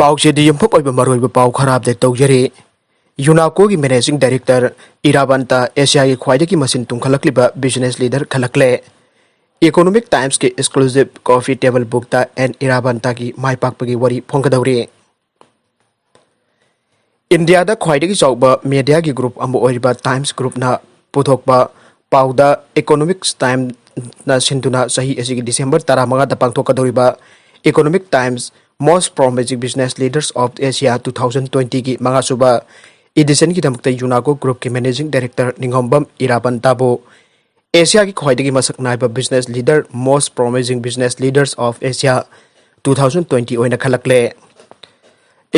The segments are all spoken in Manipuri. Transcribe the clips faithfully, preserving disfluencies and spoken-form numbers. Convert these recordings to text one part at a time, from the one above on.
ꯄꯥꯎꯆꯦꯗꯤ ꯌꯨꯝꯐꯝ ꯑꯣꯏꯕ ꯃꯔꯨꯑꯣꯏꯕ ꯄꯥꯎ ꯈꯔ ꯑꯞꯗꯦꯠ ꯇꯧꯖꯔꯤ꯫ ꯌꯨꯅꯥꯀꯣꯒꯤ ꯃꯦꯅꯦꯖꯤꯡ ꯗꯥꯏꯔꯦꯛꯇꯔ ꯏꯔꯥꯕꯟꯇ ꯑꯦꯁꯤꯌꯥꯒꯤ ꯈ꯭ꯋꯥꯏꯗꯒꯤ ꯃꯁꯤꯡ ꯇꯨꯡꯈꯠꯂꯛꯂꯤꯕ ꯕꯤꯖꯤꯅꯦꯁ ꯂꯤꯗꯔ ꯈꯜꯂꯛꯂꯦ꯫ ꯏꯀꯣꯅꯣꯃꯤꯛ ꯇꯥꯏꯝꯁꯀꯤ ꯑꯦꯛꯁꯀ꯭ꯂꯨꯁꯤꯞ ꯀꯣꯐꯤ ꯇꯦꯕꯜ ꯕꯨꯛꯇ ꯑꯦꯟ ꯏꯔꯥꯕꯟꯇꯥꯒꯤ ꯃꯥꯏ ꯄꯥꯛꯄꯒꯤ ꯋꯥꯔꯤ ꯐꯣꯡꯒꯗꯧꯔꯤ꯫ ꯏꯟꯗꯤꯌꯥꯗ ꯈ꯭ꯋꯥꯏꯗꯒꯤ ꯆꯥꯎꯕ ꯃꯦꯗꯤꯌꯥꯒꯤ ꯒ꯭ꯔꯨꯞ ꯑꯃ ꯑꯣꯏꯔꯤꯕ ꯇꯥꯏꯝꯁ ꯒ꯭ꯔꯨꯞꯅ ꯄꯨꯊꯣꯛꯄ ꯄꯥꯎꯗ ꯏꯀꯣꯅꯣꯃꯤꯛꯁ ꯇꯥꯏꯝꯅ ꯁꯤꯟꯗꯨꯅ ꯆꯍꯤ ꯑꯁꯤꯒꯤ ꯗꯤꯁꯦꯝꯕꯔ ꯇꯔꯥꯃꯉꯥꯗ ꯄꯥꯡꯊꯣꯛꯀꯗꯧꯔꯤꯕ economic times most promising business leaders of Asia two thousand ꯇ꯭ꯋꯦꯟꯇꯤꯒꯤ ꯃꯉꯥꯁꯨꯕ ꯏꯗꯤꯁꯟꯒꯤꯗꯃꯛꯇ ꯌꯨꯅꯥꯀꯣ ꯒ꯭ꯔꯨꯞꯀꯤ ꯃꯦꯅꯦꯖꯤꯡ ꯗꯥꯏꯔꯦꯛꯇꯔ ꯅꯤꯡꯉꯣꯝꯕꯝ ꯏꯔꯥꯕꯟꯇꯥꯕꯨ ꯑꯦꯁꯤꯌꯥꯒꯤ ꯈ꯭ꯋꯥꯏꯗꯒꯤ ꯃꯁꯛ ꯅꯥꯏꯕ business leader most promising business leaders of Asia two thousand twenty ꯑꯣꯏꯅ ꯈꯜꯂꯛꯂꯦ꯫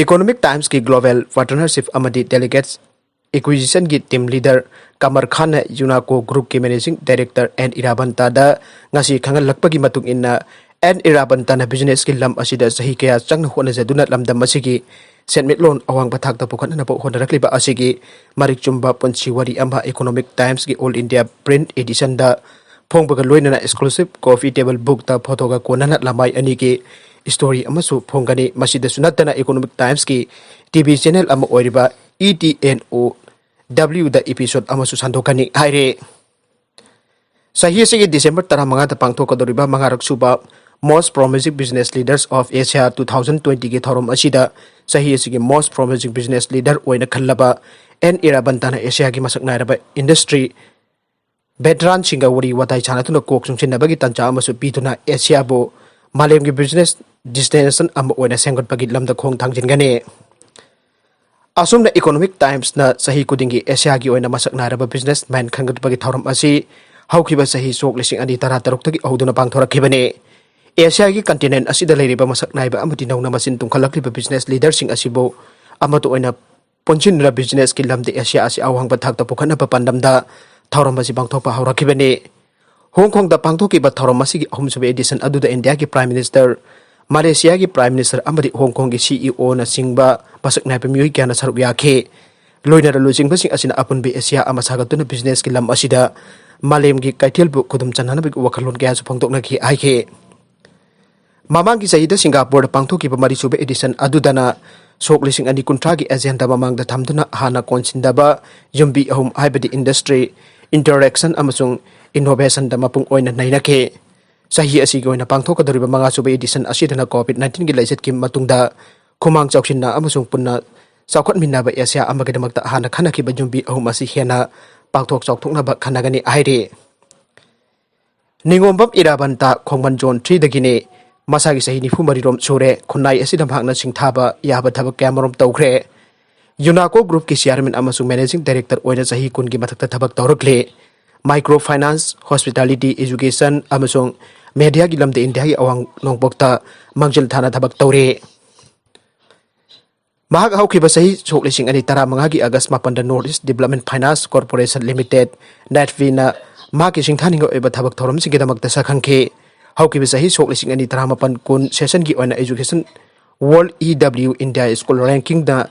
ꯏꯀꯣꯅꯣꯃꯤꯛ ꯇꯥꯏꯝꯁꯀꯤ ꯒ꯭ꯂꯣꯕꯦꯜ ꯄꯥꯔꯠꯅꯔꯁꯤꯞ ꯑꯃꯗꯤ ꯗꯦꯂꯤꯒꯦꯠꯁ ꯑꯦꯀ꯭ꯋꯤꯖꯤꯁꯟꯒꯤ ꯇꯤꯝ ꯂꯤꯗꯔ ꯀꯃꯔ ꯈꯥꯟꯅ ꯌꯨꯅꯥꯀꯣ ꯒ꯭ꯔꯨꯞꯀꯤ ꯃꯦꯅꯦꯖꯤꯡ ꯗꯥꯏꯔꯦꯛꯇꯔ ꯑꯦꯟ ꯏꯔꯥꯕꯟꯇꯥꯗ ꯉꯁꯤ ꯈꯪꯍꯜꯂꯛꯄꯒꯤ ꯃꯇꯨꯡ ꯏꯟꯅ, ꯑꯦꯟ ꯏꯔꯥꯕꯟꯇꯥꯅ ꯕꯤꯖꯤꯅꯦꯁꯀꯤ ꯂꯝ ꯑꯁꯤꯗ ꯆꯍꯤ ꯀꯌꯥ ꯆꯪꯅ ꯍꯣꯠꯅꯖꯗꯨꯅ ꯂꯝꯗꯝ ꯑꯁꯤꯒꯤ ꯁꯦꯟꯃꯤꯠꯂꯣꯟ ꯑꯋꯥꯡꯕ ꯊꯥꯛꯇ ꯄꯨꯈꯠꯅꯅꯕ ꯍꯣꯠꯅꯔꯛꯂꯤꯕ ꯑꯁꯤꯒꯤ ꯃꯔꯤꯛ ꯆꯨꯝꯕ ꯄꯨꯟꯁꯤ ꯋꯥꯔꯤ ꯑꯃ ꯏꯀꯣꯅꯣꯃꯤꯛ ꯇꯥꯏꯝꯁꯀꯤ ꯑꯣꯜ ꯏꯟꯗꯤꯌꯥ ꯄ꯭ꯔꯤꯟꯠ ꯏꯗꯤꯁꯟꯗ ꯐꯣꯡꯕꯒ ꯂꯣꯏꯅꯅ ꯑꯦꯛꯁꯀ꯭ꯂꯨꯁꯤꯞ ꯀꯣꯐꯤ ꯇꯦꯕꯜ ꯕꯨꯛꯇ ꯐꯣꯇꯣꯒ ꯀꯣꯟꯅꯅ ꯂꯃꯥꯏ ꯑꯅꯤꯒꯤ ꯁ꯭ꯇꯣꯔꯤ ꯑꯃꯁꯨ ꯐꯣꯡꯒꯅꯤ꯫ ꯃꯁꯤꯗꯁꯨ ꯅꯠꯇꯅ ꯏꯀꯣꯅꯣꯃꯤꯛ ꯇꯥꯏꯝꯁꯀꯤ ꯇꯤ ꯚꯤ ꯆꯦꯅꯦꯜ ꯑꯃ ꯑꯣꯏꯔꯤꯕ E T N O ꯗꯕ꯭ꯂꯤꯎꯗ episode ꯑꯃꯁꯨ ꯁꯟꯗꯣꯛꯀꯅꯤ ꯍꯥꯏꯔꯦ꯫ ꯆꯍꯤ ꯑꯁꯤꯒꯤ ꯗꯤꯁꯦꯝꯕꯔ ꯇꯔꯥꯃꯉꯥꯗ ꯄꯥꯡꯊꯣꯛꯀꯗꯧꯔꯤꯕ ꯃꯉꯥꯔꯛ ꯁꯨꯕ most promising business leaders of Asia two thousand ꯇ꯭ꯋꯦꯟꯇꯤꯒꯤ ꯊꯧꯔꯝ ꯑꯁꯤꯗ ꯆꯍꯤ ꯑꯁꯤꯒꯤ ꯃꯣꯁ ꯄ꯭ꯔꯣꯃꯤꯁꯤꯡ ꯕꯤꯖꯤꯅꯦꯁ ꯂꯤꯗꯔ ꯑꯣꯏꯅ ꯈꯜꯂꯕ ꯑꯦꯟ ꯏꯔꯥꯕꯟꯇꯥꯅ ꯑꯦꯁꯤꯌꯥꯒꯤ ꯃꯁꯛ ꯅꯥꯏꯔꯕ ꯏꯟꯗꯁꯇ꯭ꯔꯤ ꯚꯦꯇꯔꯥꯟꯁꯤꯡꯒ ꯋꯥꯔꯤ ꯋꯥꯇꯥꯏ ꯁꯥꯟꯅꯗꯨꯅ ꯀꯣꯛ ꯆꯨꯡꯁꯤꯟꯅꯕꯒꯤ ꯇꯥꯟꯖꯥ ꯑꯃꯁꯨ ꯄꯤꯗꯨꯅ ꯑꯦꯁꯤꯌꯥꯕꯨ ꯃꯥꯂꯦꯝꯒꯤ ꯕꯤꯖꯤꯅꯦꯁ ꯗꯦꯁꯇꯤꯅꯦꯁꯟ ꯑꯃ ꯑꯣꯏꯅ ꯁꯦꯝꯒꯠꯄꯒꯤ ꯂꯝꯗ ꯈꯣꯡ ꯊꯥꯡꯖꯤꯟꯒꯅꯤ꯫ ꯑꯁꯨꯝꯅ ꯏꯀꯣꯅꯣꯃꯤꯛ ꯇꯥꯏꯝꯁꯅ ꯆꯍꯤ ꯈꯨꯗꯤꯡꯒꯤ ꯑꯦꯁꯤꯌꯥꯒꯤ ꯑꯣꯏꯅ ꯃꯁꯛ ꯅꯥꯏꯔꯕ ꯕꯤꯖꯤꯅꯦꯁꯃꯦꯟ ꯈꯟꯒꯠꯄꯒꯤ ꯊꯧꯔꯝ ꯑꯁꯤ ꯍꯧꯈꯤꯕ ꯆꯍꯤ ꯁꯣꯛ ꯂꯤꯁꯤꯡ ꯑꯅꯤ ꯇꯔꯥ ꯇꯔꯨꯛꯇꯒꯤ ꯍꯧꯗꯨꯅ ꯄꯥꯡꯊꯣꯔꯛꯈꯤꯕꯅꯤ꯫ ꯑꯦꯁꯤꯌꯥꯒꯤ ꯀꯟꯇꯤꯅꯦꯟ ꯑꯁꯤꯗ ꯂꯩꯔꯤꯕ ꯃꯁꯛ ꯅꯥꯏꯕ ꯑꯃꯗꯤ ꯅꯧꯅ ꯃꯆꯤꯟ ꯇꯨꯡꯈꯠꯂꯛꯂꯤꯕ ꯕꯤꯖꯤꯅꯦꯁ ꯂꯤꯗꯔꯁꯤꯡ ꯑꯁꯤꯕꯨ ꯑꯃꯠꯇ ꯑꯣꯏꯅ ꯄꯨꯟꯁꯤꯟꯗꯨꯅ ꯕꯤꯖꯤꯅꯦꯁꯀꯤ ꯂꯝꯗ ꯑꯦꯁꯤꯌꯥ ꯑꯁꯤ ꯑꯋꯥꯡꯕ ꯊꯥꯛꯇ ꯄꯨꯈꯠꯅꯕ ꯄꯥꯟꯗꯝꯗ ꯊꯧꯔꯝ ꯑꯁꯤ ꯄꯥꯡꯊꯣꯛꯄ ꯍꯧꯔꯛꯈꯤꯕꯅꯤ꯫ ꯍꯣꯡ ꯀꯣꯡꯗ ꯄꯥꯡꯊꯣꯛꯈꯤꯕ ꯊꯧꯔꯝ ꯑꯁꯤꯒꯤ ꯑꯍꯨꯝꯁꯨꯕ ꯑꯦꯗꯤꯁꯟ ꯑꯗꯨꯗ ꯏꯟꯗꯤꯌꯥꯒꯤ ꯄ꯭ꯔꯥꯏꯝ ꯃꯤꯅꯤꯁꯇꯔ, ꯃꯂꯦꯁꯤꯌꯥꯒꯤ ꯄ꯭ꯔꯥꯏꯝ ꯃꯤꯅꯤꯁꯇꯔ ꯑꯃꯗꯤ ꯍꯣꯡ ꯀꯣꯡꯒꯤ ꯁꯤ ꯏ ꯑꯣꯅꯆꯤꯡꯕ ꯃꯁꯛ ꯅꯥꯏꯕ ꯃꯤꯑꯣꯏ ꯀꯌꯥꯅ ꯁꯔꯨꯛ ꯌꯥꯈꯤ꯫ ꯂꯣꯏꯅꯅ ꯂꯨꯆꯤꯡꯕꯁꯤꯡ ꯑꯁꯤꯅ ꯑꯄꯨꯟꯕ ꯑꯦꯁꯤꯌꯥ ꯑꯃ ꯁꯥꯒꯠꯇꯨꯅ ꯕꯤꯖꯤꯅꯦꯁꯀꯤ ꯂꯝ ꯑꯁꯤꯗ ꯃꯥꯂꯦꯝꯒꯤ ꯀꯩꯊꯦꯜꯕꯨ ꯈꯨꯗꯨꯝ ꯆꯟꯅꯅꯕꯒꯤ ꯋꯥꯈꯜꯂꯣꯟ ꯀꯌꯥꯁꯨ ꯐꯣꯡꯗꯣꯛꯅꯈꯤ ꯍꯥꯏꯈꯤ꯫ ꯃꯃꯥꯡꯒꯤ ꯆꯍꯤꯗ ꯁꯤꯡꯒꯥꯄꯨꯔꯗ ꯄꯥꯡꯊꯣꯛꯈꯤꯕ ꯃꯔꯤꯁꯨꯕ edition ꯑꯗꯨꯗꯅ ꯁꯣꯛ ꯂꯤꯁꯤꯡ ꯑꯅꯤ ꯀꯨꯟꯊ꯭ꯔꯥꯒꯤ agenda ꯃꯃꯥꯡꯗ ꯊꯝꯗꯨꯅ ꯍꯥꯟꯅ ꯀꯣꯟꯁꯤꯟꯗꯕ ꯌꯨꯝꯕꯤ ꯑꯍꯨꯝ, ꯍꯥꯏꯕꯗꯤ industry, interaction ꯑꯃꯁꯨꯡ innovationꯗ ꯃꯄꯨꯡ ꯑꯣꯏꯅ ꯅꯩꯅꯈꯤ꯫ ꯆꯍꯤ ꯑꯁꯤꯒꯤ ꯑꯣꯏꯅ ꯄꯥꯡꯊꯣꯛꯀꯗꯧꯔꯤꯕ ꯃꯉꯥꯁꯨꯕ edition ꯑꯁꯤꯗꯅ COVID nineteenꯒꯤ ꯂꯥꯏꯆꯠꯀꯤ ꯃꯇꯨꯡꯗ ꯈꯨꯃꯥꯡ ꯆꯥꯎꯁꯤꯟꯅ ꯑꯃꯁꯨꯡ ꯄꯨꯟꯅ ꯆꯥꯎꯈꯠꯃꯤꯟꯅꯕ ꯑꯦꯁꯤꯌꯥ ꯑꯃꯒꯤꯗꯃꯛꯇ ꯍꯥꯟꯅ ꯈꯟꯅꯈꯤꯕ ꯌꯨꯝꯕꯤ ꯑꯍꯨꯝ ꯑꯁꯤ ꯍꯦꯟꯅ ꯄꯥꯛꯊꯣꯛ ꯆꯥꯎꯊꯣꯛꯅꯕ ꯈꯟꯅꯒꯅꯤ ꯍꯥꯏꯔꯤ꯫ ꯅꯤꯉꯣꯝꯕꯝ ꯏꯔꯥꯕꯟꯇ ꯈꯣꯡꯕꯟ zone threeꯗꯒꯤꯅꯤ꯫ ꯃꯁꯥꯒꯤ ꯆꯍꯤ ꯅꯤꯐꯨ ꯃꯔꯤꯔꯣꯝ ꯁꯨꯔꯦ꯫ ꯈꯨꯟꯅꯥꯏ ꯑꯁꯤꯗ ꯃꯍꯥꯛꯅ ꯁꯤꯡꯊꯥꯕ ꯌꯥꯕ ꯊꯕꯛ ꯀꯌꯥꯃꯔꯣꯝ ꯇꯧꯈ꯭ꯔꯦ꯫ ꯌꯨꯅꯥꯀꯣ groupꯀꯤ chairman ꯑꯃꯁꯨꯡ managing director ꯑꯣꯏꯅ ꯆꯍꯤ ꯀꯨꯟꯒꯤ ꯃꯊꯛꯇ ꯊꯕꯛ ꯇꯧꯔꯛꯂꯤ꯫ Micro finance, hospitality, education ꯑꯃꯁꯨꯡ mediaꯒꯤ ꯂꯝꯗ ꯏꯟꯗꯤꯌꯥꯒꯤ ꯑꯋꯥꯡ ꯅꯣꯡꯄꯣꯛꯇ ꯃꯥꯡꯖꯤꯜ ꯊꯥꯅ ꯊꯕꯛ ꯇꯧꯔꯤ꯫ ꯃꯍꯥꯛ ꯍꯧꯈꯤꯕ ꯆꯍꯤ ꯁꯣꯛ ꯂꯤꯁꯤꯡ ꯑꯅꯤ ꯇꯔꯥꯃꯉꯥꯒꯤ August ꯃꯥꯄꯟꯗ North East Development Finance Corporation Limited, NEDFIꯅ ꯃꯍꯥꯛꯀꯤ ꯁꯤꯡꯊꯥꯅꯤꯡꯉꯥꯏ ꯑꯣꯏꯕ ꯊꯕꯛ ꯊꯧꯔꯝꯁꯤꯡꯒꯤꯗꯃꯛꯇ ꯁꯛꯈꯪꯈꯤ꯫ ꯍꯧꯈꯤꯕ ꯆꯍꯤ ꯁꯣꯛ ꯂꯤꯁꯤꯡ ꯑꯅꯤ ꯇꯔꯥꯃꯥꯄꯟ ꯀꯨꯟ seasonꯒꯤ ꯑꯣꯏꯅ Education World E W India School rankingꯗ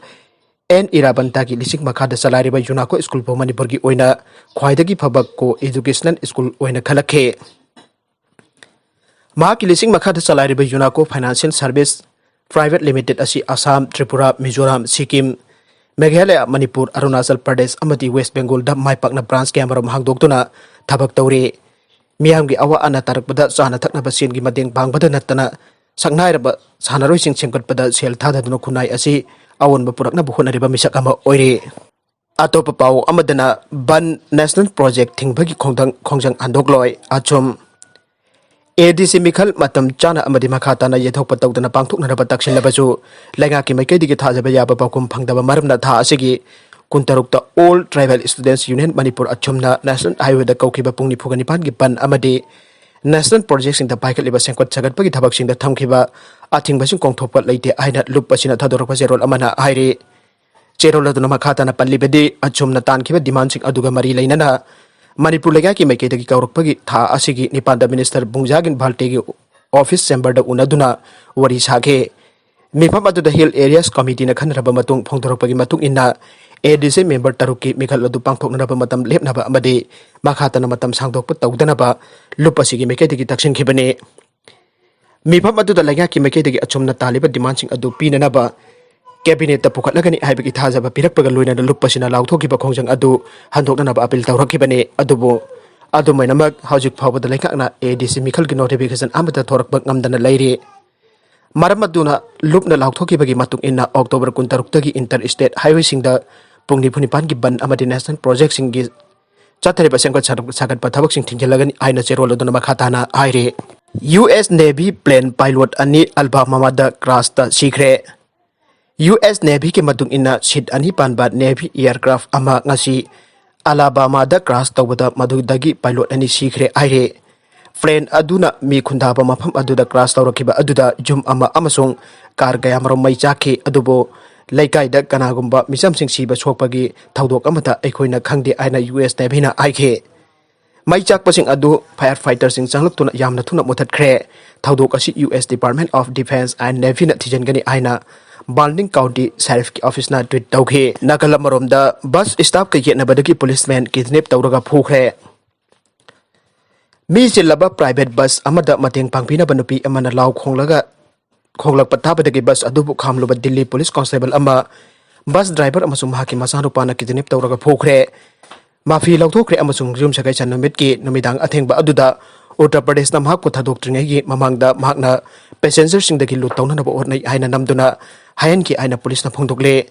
ꯑꯦꯟ ꯏꯔꯥꯕꯟꯇꯥꯒꯤ ꯂꯤꯁꯤꯡ ꯃꯈꯥꯗ ꯆꯂꯥꯏꯔꯤꯕ ꯌꯨꯅꯥꯀꯣ schoolꯕꯨ ꯃꯅꯤꯄꯨꯔꯒꯤ ꯑꯣꯏꯅ ꯈ꯭ꯋꯥꯏꯗꯒꯤ ꯐꯕ co-educational school ꯑꯣꯏꯅ ꯈꯜꯂꯛꯈꯤ꯫ ꯃꯍꯥꯛꯀꯤ ꯂꯤꯁꯤꯡ ꯃꯈꯥꯗ ꯆꯂꯥꯏꯔꯤꯕ ꯌꯨꯅꯥꯀꯣ Financial Service Private Limited ꯑꯁꯤ ꯑꯁꯥꯝ, ꯇ꯭ꯔꯤꯄꯨꯔꯥ, ꯃꯤꯖꯣꯔꯥꯝ, ꯁꯤꯛꯀꯤꯝ, ꯃꯦꯘꯥꯂꯌꯥ, ꯃꯅꯤꯄꯨꯔ, ꯑꯔꯨꯅꯥꯆꯜ ꯄ꯭ꯔꯗꯦꯁ ꯑꯃꯗꯤ ꯋꯦꯁ ꯕꯦꯡꯒꯣꯜꯗ ꯃꯥꯏ ꯄꯥꯛꯅ branch ꯀꯌꯥꯃꯔꯨꯝ ꯍꯥꯡꯗꯣꯛꯇꯨꯅ ꯊꯕꯛ ꯇꯧꯔꯤ꯫ ꯃꯤꯌꯥꯝꯒꯤ ꯑꯋꯥ ꯑꯅꯥ ꯇꯥꯔꯛꯄꯗ ꯆꯥꯅ ꯊꯛꯅꯕ ꯁꯦꯜꯒꯤ ꯃꯇꯦꯡ ꯄꯥꯡꯕꯗ ꯅꯠꯇꯅ ꯁꯛꯅꯥꯏꯔꯕ ꯁꯥꯟꯅꯔꯣꯏꯁꯤꯡ ꯁꯦꯝꯒꯠꯄꯗ ꯁꯦꯜ ꯊꯥꯗꯗꯨꯅ ꯈꯨꯟꯅꯥꯏ ꯑꯁꯤ ꯑꯑꯣꯟꯕ ꯄꯨꯔꯛꯅꯕ ꯍꯣꯠꯅꯔꯤꯕ ꯃꯤꯁꯛ ꯑꯃ ꯑꯣꯏꯔꯤ꯫ ꯑꯇꯣꯞꯄ ꯄꯥꯎ ꯑꯃꯗꯅ ꯕꯟ National Project ꯊꯤꯡꯕꯒꯤ ꯈꯣꯡꯗꯪ ꯈꯣꯡꯖꯪ ꯍꯟꯗꯣꯛꯂꯣꯏ꯫ ꯑꯆꯨꯝ꯫ ADC ꯃꯤꯈꯜ ꯃꯇꯝ ꯆꯥꯅ ꯑꯃꯗꯤ ꯃꯈꯥ ꯇꯥꯅ ꯌꯩꯊꯣꯛꯄ ꯇꯧꯗꯅ ꯄꯥꯡꯊꯣꯛꯅꯅꯕ ꯇꯛꯁꯤꯜꯂꯕꯁꯨ ꯂꯩꯉꯥꯛꯀꯤ ꯃꯥꯏꯀꯩꯗꯒꯤ ꯊꯥꯖꯕ ꯌꯥꯕ ꯄꯥꯎꯈꯨꯝ ꯐꯪꯗꯕ ꯃꯔꯝꯅ ꯊꯥ ꯑꯁꯤꯒꯤ ꯀꯨꯟꯇꯔꯨꯛꯇ All Tribal Students Union Manipur ꯑꯆꯨꯝꯅ National Highwayꯗ ꯀꯧꯈꯤꯕ ꯄꯨꯡ ꯅꯤꯐꯨꯒ ꯅꯤꯄꯥꯟꯒꯤ ꯕꯟ ꯑꯃꯗꯤ National Projectꯁꯤꯡꯗ ꯄꯥꯏꯈꯠꯂꯤꯕ ꯁꯦꯝꯒꯠ ꯁꯥꯒꯠꯄꯒꯤ ꯊꯕꯛꯁꯤꯡꯗ ꯊꯝꯈꯤꯕ ꯑꯊꯤꯡꯕꯁꯤꯡ ꯀꯣꯡꯊꯣꯛꯄ ꯂꯩꯇꯦ ꯍꯥꯏꯅ ꯂꯨꯞ ꯑꯁꯤꯅ ꯊꯥꯗꯣꯔꯛꯄ ꯆꯦꯔꯣꯜ ꯑꯃꯅ ꯍꯥꯏꯔꯤ꯫ ꯆꯦꯔꯣꯜ ꯑꯗꯨꯅ ꯃꯈꯥ ꯇꯥꯅ ꯄꯜꯂꯤꯕꯗꯤ, ꯑꯆꯨꯝꯅ ꯇꯥꯟꯈꯤꯕ demandꯁꯤꯡ ꯑꯗꯨꯒ ꯃꯔꯤ ꯂꯩꯅꯅ ꯃꯅꯤꯄꯨꯔ ꯂꯩꯉꯥꯛꯀꯤ ꯃꯥꯏꯀꯩꯗꯒꯤ ꯀꯧꯔꯛꯄꯒꯤ ꯊꯥ ꯑꯁꯤꯒꯤ ꯅꯤꯄꯥꯟꯗ Minister ꯕꯨꯡꯖꯥꯒꯤꯟ ꯚꯥꯜꯇꯦꯒꯤ office chamberꯗ ꯎꯅꯗꯨꯅ ꯋꯥꯔꯤ ꯁꯥꯈꯤ꯫ ꯃꯤꯐꯝ ꯑꯗꯨꯗ Hill Areas Committeeꯅ ꯈꯟꯅꯔꯕ ꯃꯇꯨꯡ ꯐꯣꯡꯗꯣꯔꯛꯄꯒꯤ ꯃꯇꯨꯡ ꯏꯟꯅ, ADC member ꯇꯔꯨꯛꯀꯤ ꯃꯤꯈꯜ ꯑꯗꯨ ꯄꯥꯡꯊꯣꯛꯅꯅꯕ ꯃꯇꯝ ꯂꯦꯞꯅꯕ ꯑꯃꯗꯤ ꯃꯈꯥ ꯇꯥꯅ ꯃꯇꯝ ꯁꯥꯡꯗꯣꯛꯄ ꯇꯧꯗꯅꯕ ꯂꯨꯞ ꯑꯁꯤꯒꯤ ꯃꯥꯏꯀꯩꯗꯒꯤ ꯇꯛꯁꯤꯟꯈꯤꯕꯅꯤ꯫ ꯃꯤꯐꯝ ꯑꯗꯨꯗ ꯂꯩꯉꯥꯛꯀꯤ ꯃꯥꯏꯀꯩꯗꯒꯤ ꯑꯆꯨꯝꯅ ꯇꯥꯜꯂꯤꯕ ꯗꯤꯃꯥꯟꯁꯤꯡ ꯑꯗꯨ ꯄꯤꯅꯅꯕ ꯀꯦꯕꯤꯅꯦꯠꯇ ꯄꯨꯈꯠꯂꯒꯅꯤ ꯍꯥꯏꯕꯒꯤ ꯊꯥꯖꯕ ꯄꯤꯔꯛꯄꯒ ꯂꯣꯏꯅꯅ ꯂꯨꯞꯄꯁꯤꯅ ꯂꯥꯎꯊꯣꯛꯈꯤꯕ ꯈꯣꯡꯖꯪ ꯑꯗꯨ ꯍꯟꯗꯣꯛꯅꯅꯕ ꯑꯄꯤꯜ ꯇꯧꯔꯛꯈꯤꯕꯅꯤ꯫ ꯑꯗꯨꯕꯨ ꯑꯗꯨꯃꯥꯏꯅꯃꯛ ꯍꯧꯖꯤꯛ ꯐꯥꯎꯕꯗ ꯂꯩꯉꯥꯛꯅ AADC ꯃꯤꯈꯜꯒꯤ ꯅꯣꯇꯤꯐꯤꯀꯦꯁꯟ ꯑꯃꯠꯇ ꯊꯣꯔꯛꯄ ꯉꯝꯗꯅ ꯂꯩꯔꯤ꯫ ꯃꯔꯝ ꯑꯗꯨꯅ ꯂꯨꯞꯅ ꯂꯥꯎꯊꯣꯛꯈꯤꯕꯒꯤ ꯃꯇꯨꯡ ꯏꯟꯅ ꯑꯣꯛꯇꯣꯕꯔ ꯀꯨꯟꯇꯔꯨꯛꯇꯒꯤ ꯏꯟꯇꯔ ꯏꯁꯇꯦꯠ ꯍꯥꯏꯋꯦꯁꯤꯡꯗ ꯄꯨꯡ ꯅꯤꯐꯨ ꯅꯤꯄꯥꯟꯒꯤ ꯕꯟ ꯑꯃꯗꯤ ꯅꯦꯁꯅꯦꯜ ꯄ꯭ꯔꯣꯖꯦꯛꯁꯤꯡꯒꯤ ꯆꯠꯊꯔꯤꯕ ꯁꯦꯝꯒꯠ ꯁꯥꯒꯠꯄ ꯊꯕꯛꯁꯤꯡ ꯊꯤꯡꯖꯤꯜꯂꯒꯅꯤ ꯍꯥꯏꯅ ꯆꯦꯔꯣꯜ ꯑꯗꯨꯅ ꯃꯈꯥ ꯇꯥꯅ ꯍꯥꯏꯔꯤ꯫ U S navy plane pilot ꯑꯅꯤ ꯑꯜꯕꯥꯃꯥꯗ ꯀ꯭ꯔꯥꯁꯇ ꯁꯤꯈ꯭ꯔꯦ꯫ ꯌꯨ ꯑꯦꯁ ꯅꯦꯚꯤꯒꯤ ꯃꯇꯨꯡ ꯏꯟꯅ ꯁꯤꯠ ꯑꯅꯤ ꯄꯥꯟꯕ ꯅꯦꯚꯤ ꯑꯦꯌꯔꯀ꯭ꯔꯥꯐ ꯑꯃ ꯉꯁꯤ ꯑꯂꯥꯕꯥꯃꯥꯗ ꯀ꯭ꯔꯥꯁ ꯇꯧꯕꯗ ꯃꯗꯨꯗꯒꯤ ꯄꯥꯏꯂꯣꯠ ꯑꯅꯤ ꯁꯤꯈ꯭ꯔꯦ ꯍꯥꯏꯔꯦ꯫ ꯄ꯭ꯂꯦꯟ ꯑꯗꯨꯅ ꯃꯤ ꯈꯨꯟꯗꯥꯕ ꯃꯐꯝ ꯑꯗꯨꯗ ꯀ꯭ꯔꯥꯁ ꯇꯧꯔꯛꯈꯤꯕ ꯑꯗꯨꯗ ꯌꯨꯝ ꯑꯃ ꯑꯃꯁꯨꯡ ꯀꯥꯔ ꯀꯌꯥꯃꯔꯨꯝ ꯃꯩ ꯆꯥꯛꯈꯤ꯫ ꯑꯗꯨꯕꯨ ꯂꯩꯀꯥꯏꯗ ꯀꯅꯥꯒꯨꯝꯕ ꯃꯤꯆꯝꯁꯤꯡ ꯁꯤꯕ ꯁꯣꯛꯄꯒꯤ ꯊꯧꯗꯣꯛ ꯑꯃꯠꯇ ꯑꯩꯈꯣꯏꯅ ꯈꯪꯗꯦ ꯍꯥꯏꯅ ꯌꯨ ꯑꯦꯁ ꯅꯦꯚꯤꯅ ꯍꯥꯏꯈꯤ꯫ ꯃꯩ ꯆꯥꯛꯄꯁꯤꯡ ꯑꯗꯨ ꯐꯥꯌꯔ ꯐꯥꯏꯇꯔꯁꯤꯡ ꯆꯪꯂꯛꯇꯨꯅ ꯌꯥꯝꯅ ꯊꯨꯅ ꯃꯨꯊꯠꯈ꯭ꯔꯦ꯫ ꯊꯧꯗꯣꯛ ꯑꯁꯤ U S Department of Defense and Navyꯅ ꯊꯤꯖꯤꯟꯒꯅꯤ ꯍꯥꯏꯅ ꯕꯥꯜꯅꯤꯡ ꯀꯥꯎꯟꯇꯤ ꯁꯦꯔꯤꯐꯀꯤ ꯑꯣꯐꯤꯁꯅ ꯇ꯭ꯋꯤꯠ ꯇꯧꯈꯤ꯫ ꯅꯥꯀꯜ ꯑꯃꯔꯣꯝꯗ ꯕꯁ ꯁ꯭ꯇꯥꯐꯀ ꯌꯦꯠꯅꯕꯗꯒꯤ ꯄꯨꯂꯤꯁꯃꯦꯟ ꯀꯤꯗꯅꯦꯞ ꯇꯧꯔꯒ ꯐꯨꯈ꯭ꯔꯦ꯫ ꯃꯤ ꯆꯤꯜꯂꯕ ꯄ꯭ꯔꯥꯏꯚꯦꯠ ꯕꯁ ꯑꯃꯗ ꯃꯇꯦꯡ ꯄꯥꯡꯕꯤꯅꯕ ꯅꯨꯄꯤ ꯑꯃꯅ ꯂꯥꯎ ꯈꯣꯡꯂꯒ ꯈꯣꯡꯂꯛꯄ ꯇꯥꯕꯗꯒꯤ ꯕꯁ ꯑꯗꯨꯕꯨ ꯈꯥꯝꯂꯨꯕ ꯗꯤꯜꯂꯤ ꯄꯨꯂꯤꯁ ꯀꯣꯟꯁꯇꯦꯕꯜ ꯑꯃ ꯕꯁ ꯗ꯭ꯔꯥꯏꯚꯔ ꯑꯃꯁꯨꯡ ꯃꯍꯥꯛꯀꯤ ꯃꯆꯥꯅꯨꯄꯥꯅ ꯀꯤꯗꯅꯦꯞ ꯇꯧꯔꯒ ꯐꯨꯈ꯭ꯔꯦ꯫ ꯃꯥꯐꯤ ꯂꯧꯊꯣꯛꯈ꯭ꯔꯦ ꯑꯃꯁꯨꯡ ꯌꯨꯝꯁꯀꯩꯁ ꯅꯨꯃꯤꯠꯀꯤ ꯅꯨꯃꯤꯗꯥꯡ ꯑꯊꯦꯡꯕ ꯑꯗꯨꯗ ꯎꯠꯇꯔ ꯄ꯭ꯔꯗꯦꯁꯅ ꯃꯍꯥꯛꯄꯨ ꯊꯥꯗꯣꯛꯇ꯭ꯔꯤꯉꯩꯒꯤ ꯃꯃꯥꯡꯗ ꯃꯍꯥꯛꯅ ꯄꯦꯁꯦꯟꯖꯔꯁꯤꯡꯗꯒꯤ ꯂꯨꯠ ꯇꯧꯅꯅꯕ ꯍꯣꯠꯅꯩ ꯍꯥꯏꯅ ꯅꯝꯗꯨꯅ ꯍꯥꯏꯍꯟꯈꯤ ꯍꯥꯏꯅ ꯄꯨꯂꯤꯁꯅ ꯐꯣꯡꯗꯣꯛꯂꯦ꯫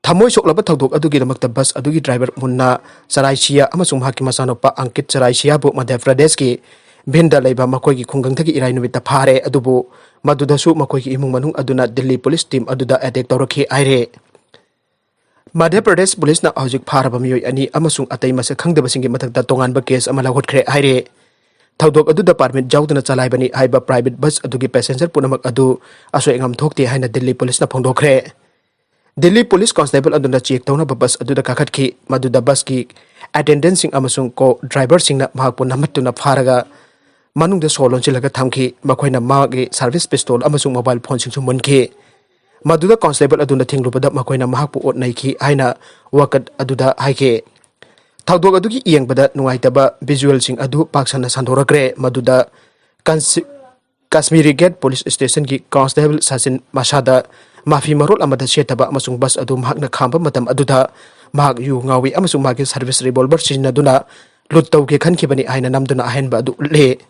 ꯊꯃꯣꯏ ꯁꯣꯛꯂꯕ ꯊꯧꯗꯣꯛ ꯑꯗꯨꯒꯤꯗꯃꯛꯇ ꯕꯁ ꯑꯗꯨꯒꯤ ꯗ꯭ꯔꯥꯏꯚꯔ ꯃꯨꯟꯅꯥ ꯆꯔꯥꯏꯁꯤꯌꯥ ꯑꯃꯁꯨꯡ ꯃꯍꯥꯛꯀꯤ ꯃꯆꯥꯅꯨꯄꯥ ꯑꯪꯀꯤꯠ ꯆꯔꯥꯏꯁꯤꯌꯥꯕꯨ ꯃꯙ꯭ꯌ ꯄ꯭ꯔꯗꯦꯁꯀꯤ ꯚꯤꯟꯗ ꯂꯩꯕ ꯃꯈꯣꯏꯒꯤ ꯈꯨꯡꯒꯪꯗꯒꯤ ꯏꯔꯥꯏ ꯅꯨꯃꯤꯠꯇ ꯐꯥꯔꯦ꯫ ꯑꯗꯨꯕꯨ ꯃꯗꯨꯗꯁꯨ ꯃꯈꯣꯏꯒꯤ ꯏꯃꯨꯡ ꯃꯅꯨꯡ ꯑꯗꯨꯅ ꯗꯤꯜꯂꯤ ꯄꯨꯂꯤꯁ ꯇꯤꯝ ꯑꯗꯨꯗ ꯑꯦꯇꯦꯛ ꯇꯧꯔꯛꯈꯤ ꯍꯥꯏꯔꯦ꯫ ꯃꯙ꯭ꯌ ꯄ꯭ꯔꯗꯦꯁ ꯄꯨꯂꯤꯁꯅ ꯍꯧꯖꯤꯛ ꯐꯥꯔꯕ ꯃꯤꯑꯣꯏ ꯑꯅꯤ ꯑꯃꯁꯨꯡ ꯑꯇꯩ ꯃꯁꯛ ꯈꯪꯗꯕꯁꯤꯡꯒꯤ ꯃꯊꯛꯇ ꯇꯣꯉꯥꯟꯕ ꯀꯦꯁ ꯑꯃ ꯂꯧꯈꯠꯈ꯭ꯔꯦ ꯍꯥꯏꯔꯦ꯫ ꯊꯧꯗꯣꯛ ꯑꯗꯨꯗ ꯄꯥꯔꯃꯤꯠ ꯌꯥꯎꯗꯅ ꯆꯂꯥꯏꯕꯅꯤ ꯍꯥꯏꯕ ꯄ꯭ꯔꯥꯏꯚꯦꯠ ꯕꯁ ꯑꯗꯨꯒꯤ ꯄꯦꯁꯦꯟꯖꯔ ꯄꯨꯝꯅꯃꯛ ꯑꯗꯨ ꯑꯁꯣꯏ ꯑꯉꯥꯝ ꯊꯣꯛꯇꯦ ꯍꯥꯏꯅ ꯗꯤꯜꯂꯤ ꯄꯨꯂꯤꯁꯅ ꯐꯣꯡꯗꯣꯛꯈ꯭ꯔꯦ꯫ ꯗꯤꯜꯂꯤ ꯄꯨꯂꯤꯁ ꯀꯣꯟꯁꯇꯦꯕꯜ ꯑꯗꯨꯅ ꯆꯦꯛ ꯇꯧꯅꯕ ꯕꯁ ꯑꯗꯨꯗ ꯀꯥꯈꯠꯈꯤ꯫ ꯃꯗꯨꯗ ꯕꯁꯀꯤ ꯑꯦꯇꯦꯟꯗꯦꯟꯠꯁꯤꯡ ꯑꯃꯁꯨꯡ ꯀꯣ ꯗ꯭ꯔꯥꯏꯚꯔꯁꯤꯡꯅ ꯃꯍꯥꯛꯄꯨ ꯅꯝꯍꯠꯇꯨꯅ ꯐꯥꯔꯒ ꯃꯅꯨꯡꯗ ꯁꯣ ꯂꯣꯟꯁꯤꯜꯂꯒ ꯊꯝꯈꯤ꯫ ꯃꯈꯣꯏꯅ ꯃꯍꯥꯛꯀꯤ ꯁꯥꯔꯚꯤꯁ ꯄꯤꯁꯇꯣꯜ ꯑꯃꯁꯨꯡ ꯃꯣꯕꯥꯏꯜ ꯐꯣꯟꯁꯤꯡꯁꯨ ꯃꯨꯟꯈꯤ꯫ ꯃꯗꯨꯗ ꯀꯣꯟꯁꯇꯦꯕꯜ ꯑꯗꯨꯅ ꯊꯤꯡꯂꯨꯕꯗ ꯃꯈꯣꯏꯅ ꯃꯍꯥꯛꯄꯨ ꯑꯣꯠ ꯅꯩꯈꯤ ꯍꯥꯏꯅ ꯋꯥꯀꯠ ꯑꯗꯨꯗ ꯍꯥꯏꯈꯤ꯫ ꯊꯧꯗꯣꯛ ꯑꯗꯨꯒꯤ ꯌꯦꯡꯕꯗ ꯅꯨꯡꯉꯥꯏꯇꯕ ꯚꯤꯖꯨꯑꯦꯜꯁꯤꯡ ꯑꯗꯨ ꯄꯥꯛ ꯁꯟꯅ ꯁꯟꯗꯣꯔꯛꯈ꯭ꯔꯦ꯫ ꯃꯗꯨꯗ ꯀꯟꯁꯤ-, ꯀꯥꯁꯃꯤꯔꯤ ꯒꯦꯠ ꯄꯨꯂꯤꯁ ꯁ꯭ꯇꯦꯁꯟꯒꯤ ꯀꯣꯟꯁꯇꯦꯕꯜ ꯁꯆꯤꯟ ꯃꯁꯥꯗ ꯃꯥꯐꯤ ꯃꯔꯣꯜ ꯑꯃꯗ ꯁꯦꯠꯇꯕ ꯑꯃꯁꯨꯡ ꯕꯁ ꯑꯗꯨ ꯃꯍꯥꯛꯅ ꯈꯥꯝꯕ ꯃꯇꯝ ꯑꯗꯨꯗ ꯃꯍꯥꯛ ꯌꯨ ꯉꯥꯎꯏ ꯑꯃꯁꯨꯡ ꯃꯍꯥꯛꯀꯤ ꯁꯥꯔꯚꯤꯁ ꯔꯤꯚꯣꯜꯚꯔ ꯁꯤꯖꯤꯟꯅꯗꯨꯅ ꯂꯨꯠ ꯇꯧꯒꯦ ꯈꯟꯈꯤꯕꯅꯤ ꯍꯥꯏꯅ ꯅꯝꯗꯨꯅ ꯑꯍꯦꯟꯕ ꯑꯗꯨ ꯎꯠꯂꯦ꯫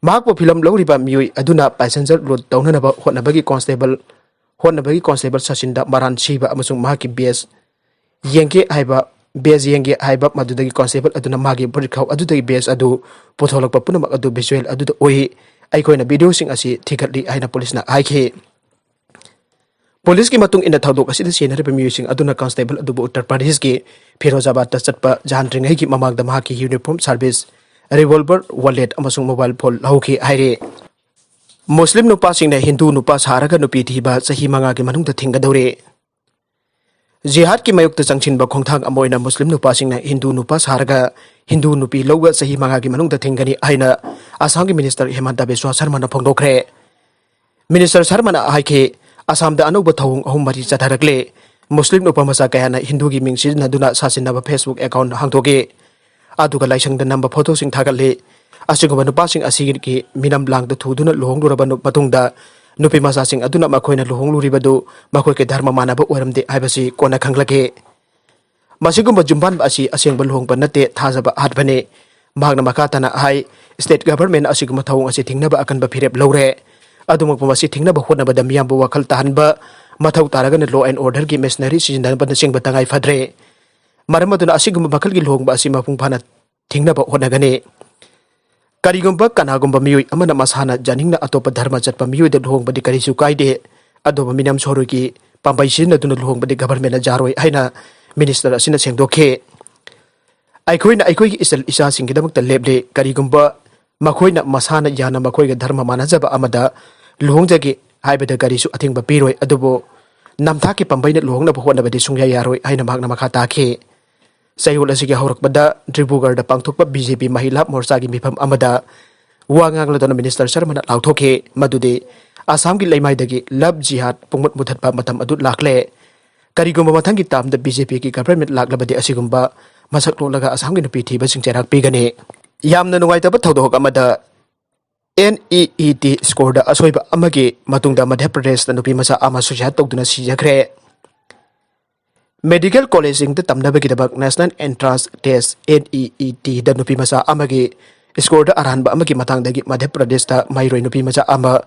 ꯃꯍꯥꯛꯄꯨ ꯐꯤꯂꯝ ꯂꯧꯔꯤꯕ ꯃꯤꯑꯣꯏ ꯑꯗꯨꯅ ꯄꯦꯁꯦꯟꯖꯔ ꯂꯨꯠ ꯇꯧꯅꯅꯕ ꯍꯣꯠꯅꯕꯒꯤ ꯀꯣꯟꯁꯇꯦꯕꯜ, ꯍꯣꯠꯅꯕꯒꯤ ꯀꯣꯟꯁꯇꯦꯕꯜ ꯁꯆꯤꯟꯗ ꯃꯔꯥꯟ ꯁꯤꯕ ꯑꯃꯁꯨꯡ ꯃꯍꯥꯛꯀꯤ ꯕꯦꯖ ꯌꯦꯡꯒꯦ ꯍꯥꯏꯕ, ꯕꯦꯖ ꯌꯦꯡꯒꯦ ꯍꯥꯏꯕ ꯃꯗꯨꯗꯒꯤ ꯀꯣꯟꯁꯇꯦꯕꯜ ꯑꯗꯨꯅ ꯃꯥꯒꯤ ꯐꯨꯔꯤꯠꯈꯥꯎ ꯑꯗꯨꯗꯒꯤ ꯕꯦꯖ ꯑꯗꯨ ꯄꯨꯊꯣꯛꯂꯛꯄ ꯄꯨꯝꯅꯃꯛ ꯑꯗꯨ ꯚꯤꯖꯨꯑꯦꯜ ꯑꯗꯨꯗ ꯎꯏ꯫ ꯑꯩꯈꯣꯏꯅ ꯚꯤꯗꯤꯑꯣꯁꯤꯡ ꯑꯁꯤ ꯊꯤꯒꯠꯂꯤ ꯍꯥꯏꯅ ꯄꯨꯂꯤꯁꯅ ꯍꯥꯏꯈꯤ꯫ ꯄꯨꯂꯤꯁꯀꯤ ꯃꯇꯨꯡ ꯏꯟꯅ ꯊꯧꯗꯣꯛ ꯑꯁꯤꯗ ꯁꯤꯖꯤꯟꯅꯔꯤꯕ ꯃꯤꯑꯣꯏꯁꯤꯡ ꯑꯗꯨꯅ ꯀꯣꯟꯁꯇꯦꯕꯜ ꯑꯗꯨꯕꯨ ꯎꯠꯇꯔ ꯄ꯭ꯔꯗꯦꯁꯀꯤ ꯐꯤꯔꯣꯖꯥꯕꯥꯗꯇ ꯆꯠꯄ ꯖꯥꯟꯗ꯭ꯔꯤꯉꯩꯒꯤ ꯃꯃꯥꯡꯗ ꯃꯍꯥꯛꯀꯤ ꯌꯨꯅꯤꯐꯣꯔꯝ ꯁꯥꯔꯚꯤꯁ, ꯔꯤꯚꯣꯜꯚꯔ, ꯋꯥꯂꯦꯠ ꯑꯃꯁꯨꯡ ꯃꯣꯕꯥꯏꯜ ꯐꯣꯟ ꯂꯧꯈꯤ ꯍꯥꯏꯔꯤ꯫ ꯃꯨꯁꯂꯤꯝ ꯅꯨꯄꯥꯁꯤꯡꯅ ꯍꯤꯟꯗꯨ ꯅꯨꯄꯥ ꯁꯥꯔꯒ ꯅꯨꯄꯤ ꯊꯤꯕ ꯆꯍꯤ ꯃꯉꯥꯒꯤ ꯃꯅꯨꯡꯗ ꯊꯤꯡꯒꯗꯧꯔꯦ꯫ ꯖꯤꯍꯥꯗꯀꯤ ꯃꯥꯌꯣꯛꯇ ꯆꯪꯁꯤꯟꯕ ꯈꯣꯡꯊꯥꯡ ꯑꯃ ꯑꯣꯏꯅ ꯃꯨꯁꯂꯤꯝ ꯅꯨꯄꯥꯁꯤꯡꯅ ꯍꯤꯟꯗꯨ ꯅꯨꯄꯥ ꯁꯥꯔꯒ ꯍꯤꯟꯗꯨ ꯅꯨꯄꯤ ꯂꯧꯕ ꯆꯍꯤ ꯃꯉꯥꯒꯤ ꯃꯅꯨꯡꯗ ꯊꯤꯡꯒꯅꯤ ꯍꯥꯏꯅ ꯑꯁꯥꯝꯒꯤ ꯃꯤꯅꯤꯁꯇꯔ ꯍꯦꯃꯟꯇ ꯕꯤꯁ꯭ꯋꯥ ꯁꯔꯃꯅ ꯐꯣꯡꯗꯣꯛꯈ꯭ꯔꯦ꯫ ꯃꯤꯅꯤꯁꯇꯔ ꯁꯔꯃꯅ ꯍꯥꯏꯈꯤ, ꯑꯁꯥꯝꯗ ꯑꯅꯧꯕ ꯊꯧꯑꯣꯡ ꯑꯍꯨꯝ ꯃꯔꯤ ꯆꯠꯊꯔꯛꯂꯦ꯫ ꯃꯨꯁꯂꯤꯝ ꯅꯨꯄꯥ ꯃꯆꯥ ꯀꯌꯥꯅ ꯍꯤꯟꯗꯨꯒꯤ ꯃꯤꯡ ꯁꯤꯖꯤꯟꯅꯗꯨꯅ ꯁꯥꯁꯤꯟꯅꯕ Facebook account ꯍꯥꯡꯗꯣꯛꯏ꯫ ꯑꯗꯨꯒ ꯂꯥꯏꯁꯪꯗ ꯅꯝꯕ ꯐꯣꯇꯣꯁꯤꯡ ꯊꯥꯒꯠꯂꯤ꯫ ꯑꯁꯤꯒꯨꯝꯕ ꯅꯨꯄꯥꯁꯤꯡ ꯑꯁꯤꯒꯤ ꯃꯤꯅꯝ ꯂꯥꯡꯗ ꯊꯨꯗꯨꯅ ꯂꯨꯍꯣꯡꯂꯨꯔꯕ ꯅꯨ-, ꯃꯇꯨꯡꯗ ꯅꯨꯄꯤ ꯃꯆꯥꯁꯤꯡ ꯑꯗꯨꯅ ꯃꯈꯣꯏꯅ ꯂꯨꯍꯣꯡꯂꯨꯔꯤꯕꯗꯨ ꯃꯈꯣꯏꯒꯤ ꯙꯔꯃ ꯃꯥꯟꯅꯕ ꯑꯣꯏꯔꯝꯗꯦ ꯍꯥꯏꯕꯁꯤ ꯀꯣꯟꯅ ꯈꯪꯂꯛꯈꯤ꯫ ꯃꯁꯤꯒꯨꯝꯕ ꯌꯨꯝꯕꯥꯟꯕ ꯑꯁꯤ ꯑꯁꯦꯡꯕ ꯂꯨꯍꯣꯡꯕ ꯅꯠꯇꯦ, ꯊꯥꯖꯕ ꯍꯥꯠꯄꯅꯤ꯫ ꯃꯍꯥꯛꯅ ꯃꯈꯥ ꯇꯥꯅ ꯍꯥꯏ, ꯁ꯭ꯇꯦꯠ ꯒꯚꯔꯟꯃꯦꯟꯠꯅ ꯑꯁꯤꯒꯨꯝꯕ ꯊꯧꯑꯣꯡ ꯑꯁꯤ ꯊꯤꯡꯅꯕ ꯑꯀꯟꯕ ꯐꯤꯔꯦꯞ ꯂꯧꯔꯦ꯫ ꯑꯗꯨꯃꯛꯄꯨ ꯃꯁꯤ ꯊꯤꯡꯅꯕ ꯍꯣꯠꯅꯕꯗ ꯃꯤꯌꯥꯝꯕꯨ ꯋꯥꯈꯜ ꯇꯥꯍꯟꯕ ꯃꯊꯧ ꯇꯥꯔꯒꯅ law and orderꯒꯤ machinery ꯁꯤꯖꯤꯟꯅꯕꯅꯆꯤꯡꯕ ꯇꯉꯥꯏ ꯐꯗ꯭ꯔꯦ꯫ ꯃꯔꯝ ꯑꯗꯨꯅ ꯑꯁꯤꯒꯨꯝꯕ ꯃꯈꯜꯒꯤ ꯂꯨꯍꯣꯡꯕ ꯑꯁꯤ ꯃꯄꯨꯡ ꯐꯥꯅ ꯊꯤꯡꯅꯕ ꯍꯣꯠꯅꯒꯅꯤ꯫ ꯀꯔꯤꯒꯨꯝꯕ ꯀꯅꯥꯒꯨꯝꯕ ꯃꯤꯑꯣꯏ ꯑꯃꯅ ꯃꯁꯥꯅ ꯌꯥꯅꯤꯡꯅ ꯑꯇꯣꯞꯄ ꯙꯔꯃ ꯆꯠꯄ ꯃꯤꯑꯣꯏꯗ ꯂꯨꯍꯣꯡꯕꯗꯤ ꯀꯔꯤꯁꯨ ꯀꯥꯏꯗꯦ, ꯑꯗꯨꯕꯨ ꯃꯤꯅꯝ ꯁꯣꯔꯣꯒꯤ ꯄꯥꯝꯕꯩ ꯁꯤꯖꯤꯟꯅꯗꯨꯅ ꯂꯨꯍꯣꯡꯕꯗꯤ ꯒꯚꯔꯟꯃꯦꯟꯠꯅ ꯌꯥꯔꯣꯏ ꯍꯥꯏꯅ ꯃꯤꯅꯤꯁꯇꯔ ꯑꯁꯤꯅ ꯁꯦꯡꯗꯣꯛꯈꯤ꯫ ꯑꯩꯈꯣꯏꯅ ꯑꯩꯈꯣꯏꯒꯤ ꯏꯆꯜ ꯏꯆꯥꯁꯤꯡꯒꯤꯗꯃꯛꯇ ꯂꯦꯞꯂꯤ꯫ ꯀꯔꯤꯒꯨꯝꯕ ꯃꯈꯣꯏꯅ ꯃꯁꯥꯅ ꯌꯥꯅ ꯃꯈꯣꯏꯒ ꯙꯔꯃ ꯃꯥꯟꯅꯖꯕ ꯑꯃꯗ ꯂꯨꯍꯣꯡꯖꯒꯦ ꯍꯥꯏꯕꯗ ꯀꯔꯤꯁꯨ ꯑꯊꯤꯡꯕ ꯄꯤꯔꯣꯏ, ꯑꯗꯨꯕꯨ ꯅꯝꯊꯥꯛꯀꯤ ꯄꯥꯝꯕꯩꯅ ꯂꯨꯍꯣꯡꯅꯕ ꯍꯣꯠꯅꯕꯗꯤ ꯁꯨꯡꯌꯥ ꯌꯥꯔꯣꯏ ꯍꯥꯏꯅ ꯃꯍꯥꯛꯅ ꯃꯈꯥ ꯇꯥꯈꯤ꯫ ꯆꯌꯣꯜ ꯑꯁꯤꯒꯤ ꯍꯧꯔꯛꯄꯗ ꯗꯤꯕ꯭ꯔꯨꯒꯔꯗ ꯄꯥꯡꯊꯣꯛꯄ ꯕꯤ ꯖꯦ ꯄꯤ ꯃꯍꯤꯂꯥ ꯃꯣꯔꯆꯥꯒꯤ ꯃꯤꯐꯝ ꯑꯃꯗ ꯋꯥ ꯉꯥꯡꯂꯗꯨꯅ ꯃꯤꯅꯤꯁꯇꯔ ꯁꯔꯃꯅ ꯂꯥꯎꯊꯣꯛꯈꯤ ꯃꯗꯨꯗꯤ ꯑꯁꯥꯝꯒꯤ ꯂꯩꯃꯥꯏꯗꯒꯤ ꯂꯚ ꯖꯤꯍꯥꯗ ꯄꯨꯡꯃꯨꯠ ꯃꯨꯊꯠꯄ ꯃꯇꯝ ꯑꯗꯨ ꯂꯥꯛꯂꯦ꯫ ꯀꯔꯤꯒꯨꯝꯕ ꯃꯊꯪꯒꯤ ꯇꯥꯔꯝꯗ ꯕꯤ ꯖꯦ ꯄꯤꯒꯤ ꯒꯚꯔꯟꯃꯦꯟꯠ ꯂꯥꯛꯂꯕꯗꯤ ꯑꯁꯤꯒꯨꯝꯕ ꯃꯁꯛ ꯂꯣꯛꯂꯒ ꯑꯁꯥꯝꯒꯤ ꯅꯨꯄꯤ ꯊꯤꯕꯁꯤꯡ ꯆꯩꯔꯥꯛ ꯄꯤꯒꯅꯤ꯫ ꯌꯥꯝꯅ ꯅꯨꯡꯉꯥꯏꯇꯕ ꯊꯧꯗꯣꯛ ꯑꯃꯗ NEET score ꯗ ꯑꯁꯣꯏꯕ ꯑꯃꯒꯤ ꯃꯇꯨꯡꯗ ꯃꯙ꯭ꯌ ꯄ꯭ꯔꯗꯦꯁꯇ ꯅꯨꯄꯤ ꯃꯆꯥ ꯑꯃ suicide ꯇꯧꯗꯨꯅ ꯁꯤꯖꯈ꯭ꯔꯦ꯫ Medical college ꯁꯤꯡꯗ ꯇꯝꯅꯕꯒꯤꯗꯃꯛ National Entrance Test, NEET ꯗ ꯅꯨꯄꯤ ꯃꯆꯥ ꯑꯃꯒꯤ score ꯗ ꯑꯔꯥꯟꯕ ꯑꯃꯒꯤ ꯃꯇꯥꯡꯗꯒꯤ ꯃꯙ꯭ꯌ ꯄ꯭ꯔꯗꯦꯁꯇ ꯃꯍꯩꯔꯣꯏ ꯅꯨꯄꯤ ꯃꯆꯥ ꯑꯃ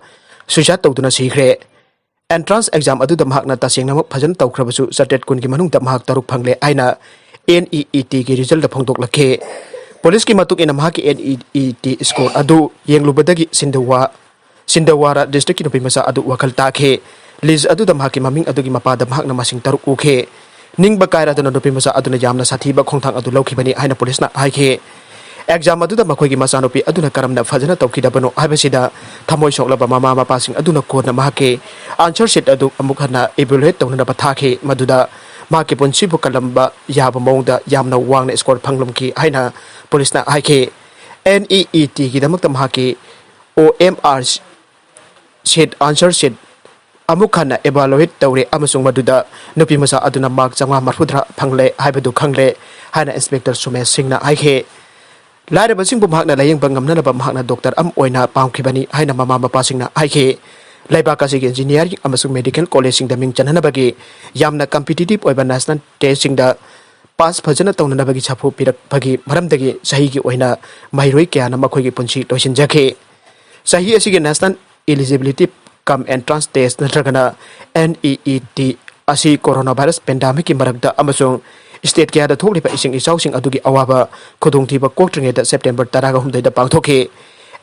suicide ꯇꯧꯗꯨꯅ ꯁꯤꯈ꯭ꯔꯦ꯫ Entrance exam ꯑꯗꯨꯗ ꯃꯍꯥꯛꯅ ꯇꯁꯦꯡꯅꯃꯛ ꯐꯖꯅ ꯇꯧꯈ꯭ꯔꯕꯁꯨ, ꯆꯥꯇ꯭ꯔꯦꯠ ꯀꯨꯟꯒꯤ ꯃꯅꯨꯡꯗ ꯃꯍꯥꯛ ꯇꯔꯨꯛ ꯐꯪꯂꯦ ꯍꯥꯏꯅ NEET ꯒꯤ result ꯐꯣꯡꯗꯣꯛꯂꯛꯈꯤ꯫ ꯄꯨꯂꯤꯁꯀꯤ ꯃꯇꯨꯡ ꯏꯟꯅ, ꯃꯍꯥꯛꯀꯤ NEET score ꯑꯗꯨ ꯌꯦꯡꯂꯨꯕꯗꯒꯤ ꯁꯤꯟꯗꯋꯥ, ꯁꯤꯟꯗꯋꯥꯔꯥ district ꯀꯤ ꯅꯨꯄꯤ ꯃꯆꯥ ꯑꯗꯨ ꯋꯥꯈꯜ ꯇꯥꯈꯤ꯫ List ꯑꯗꯨꯗ ꯃꯍꯥꯛꯀꯤ ꯃꯃꯤꯡ ꯑꯗꯨꯒꯤ ꯃꯄꯥꯗ ꯃꯍꯥꯛꯅ ꯃꯁꯤꯡ ꯇꯔꯨꯛ ꯎꯈꯤ꯫ ꯅꯤꯡꯕ ꯀꯥꯏꯔꯗꯨꯅ ꯅꯨꯄꯤ ꯃꯆꯥ ꯑꯗꯨꯅ ꯌꯥꯝꯅ ꯁꯥꯊꯤꯕ ꯈꯣꯡꯊꯥꯡ ꯑꯗꯨ ꯂꯧꯈꯤꯕꯅꯤ ꯍꯥꯏꯅ ꯄꯨꯂꯤꯁꯅ ꯍꯥꯏꯈꯤ꯫ Exam ꯑꯗꯨꯗ ꯃꯈꯣꯏꯒꯤ ꯃꯆꯥꯅꯨꯄꯤ ꯑꯗꯨꯅ ꯀꯔꯝꯅ ꯐꯖꯅ ꯇꯧꯈꯤꯗꯕꯅꯣ ꯍꯥꯏꯕꯁꯤꯗ ꯊꯃꯣꯏ ꯁꯣꯛꯂꯕ ꯃꯃꯥ ꯃꯄꯥꯁꯤꯡ ꯑꯗꯨꯅ ꯀꯣꯟꯅ ꯃꯍꯥꯛꯀꯤ answer sheet ꯑꯗꯨ ꯑꯃꯨꯛ ꯍꯟꯅ evaluate ꯇꯧꯅꯅꯕ ꯊꯥꯈꯤ, ꯃꯗꯨꯗ ꯃꯍꯥꯛꯀꯤ ꯄꯨꯟꯁꯤꯕꯨ ꯀꯜꯂꯝꯕ ꯌꯥꯕ ꯃꯑꯣꯡꯗ ꯌꯥꯝꯅ ꯋꯥꯡꯅ score ꯐꯪꯂꯝꯈꯤ ꯍꯥꯏꯅ ꯄꯨꯂꯤꯁꯅ ꯍꯥꯏꯈꯤ꯫ NEET ꯒꯤꯗꯃꯛꯇ ꯃꯍꯥꯛꯀꯤ OMR sheet, answer sheet ꯑꯃꯨꯛ ꯍꯟꯅ evaluate ꯇꯧꯔꯦ ꯑꯃꯁꯨꯡ ꯃꯗꯨꯗ ꯅꯨꯄꯤ ꯃꯆꯥ ꯑꯗꯨꯅ mark ꯆꯥꯝꯃꯉꯥ ꯃꯔꯤꯐꯨꯇꯔꯥ ꯐꯪꯂꯦ ꯍꯥꯏꯕꯗꯨ ꯈꯪꯂꯦ ꯍꯥꯏꯅ Inspector ꯁꯨꯃꯦꯁ ꯁꯤꯡꯅ ꯍꯥꯏꯈꯤ꯫ ꯂꯥꯏꯔꯕꯁꯤꯡꯕꯨ ꯃꯍꯥꯛꯅ ꯂꯥꯌꯦꯡꯕ ꯉꯝꯅꯅꯕ ꯃꯍꯥꯛꯅ doctor ꯑꯃ ꯑꯣꯏꯅ ꯄꯥꯝꯈꯤꯕꯅꯤ ꯍꯥꯏꯅ ꯃꯃꯥ ꯃꯄꯥꯁꯤꯡꯅ ꯍꯥꯏꯈꯤ꯫ ꯂꯩꯕꯥꯛ ꯑꯁꯤꯒꯤ engineering ꯑꯃꯁꯨꯡ medical college ꯁꯤꯡꯗ ꯃꯤꯡ ꯆꯟꯅꯅꯕꯒꯤ ꯌꯥꯝꯅ competitive ꯑꯣꯏꯕ national test ꯁꯤꯡꯗ pass ꯐꯖꯅ ꯇꯧꯅꯅꯕꯒꯤ ꯁꯥꯐꯨ ꯄꯤꯔꯛꯄꯒꯤ ꯃꯔꯝꯗꯒꯤ ꯆꯍꯤꯒꯤ ꯑꯣꯏꯅ ꯃꯍꯩꯔꯣꯏ ꯀꯌꯥꯅ ꯃꯈꯣꯏꯒꯤ ꯄꯨꯟꯁꯤ ꯂꯣꯏꯁꯤꯟꯖꯈꯤ꯫ ꯆꯍꯤ ꯑꯁꯤꯒꯤ National Eligibility cum Entrance Test ꯅꯠꯇ꯭ꯔꯒꯅ NEET ꯑꯁꯤ coronavirus pandemic ꯀꯤ ꯃꯔꯛꯇ ꯑꯃꯁꯨꯡ state ꯀꯌꯥꯗ ꯊꯣꯛꯂꯤꯕ ꯏꯁꯤꯡ ꯏꯆꯥꯎꯁꯤꯡ ꯑꯗꯨꯒꯤ ꯑꯋꯥꯕ ꯈꯨꯗꯣꯡꯊꯤꯕ ꯀꯣꯛꯇ꯭ꯔꯤꯉꯩꯗ September ꯇꯔꯥꯒ ꯍꯨꯝꯗꯣꯏꯗ ꯄꯥꯡꯊꯣꯛꯈꯤ꯫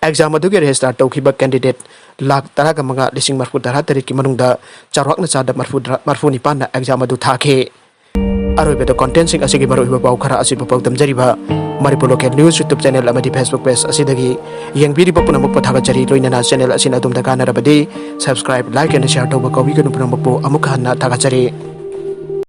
Exam ꯑꯗꯨꯒꯤ register ꯇꯧꯈꯤꯕ candidate ꯂꯥꯈ ꯇꯔꯥꯒ ꯃꯉꯥ ꯂꯤꯁꯤꯡ ꯃꯔꯤꯐꯨ ꯇꯔꯥ ꯇꯔꯦꯠꯀꯤ ꯃꯅꯨꯡꯗ ꯆꯥꯎꯔꯥꯛꯅ ꯆꯥꯗ ꯃꯔꯤꯐꯨ ꯇꯔꯥ, ꯃꯔꯤꯐꯨ ꯅꯤꯄꯥꯟꯅ exam ꯑꯗꯨ ꯊꯥꯈꯤ꯫ ꯑꯔꯣꯏꯕꯗ content ꯁꯤꯡ ꯑꯁꯤꯒꯤ ꯃꯔꯨꯑꯣꯏꯕ ꯄꯥꯎ ꯈꯔ ꯑꯁꯤꯕꯨ ꯄꯥꯎꯗꯝꯖꯔꯤꯕ Manipur Local News YouTube channel ꯑꯃꯗꯤ Facebook page ꯑꯁꯤꯗꯒꯤ ꯌꯦꯡꯕꯤꯔꯤꯕ ꯄꯨꯝꯅꯃꯛꯄꯨ ꯊꯥꯒꯠꯆꯔꯤ꯫ ꯂꯣꯏꯅꯅ channel ꯑꯁꯤꯅ ꯑꯗꯣꯝꯗ ꯀꯥꯟꯅꯔꯕꯗꯤ subscribe, like and share ꯇꯧꯕ ꯀꯥꯎꯕꯤꯒꯅꯨ꯫ ꯄꯨꯝꯅꯃꯛꯄꯨ ꯑꯃꯨꯛ ꯍꯟꯅ ꯊꯥꯒꯠꯆꯔꯤ꯫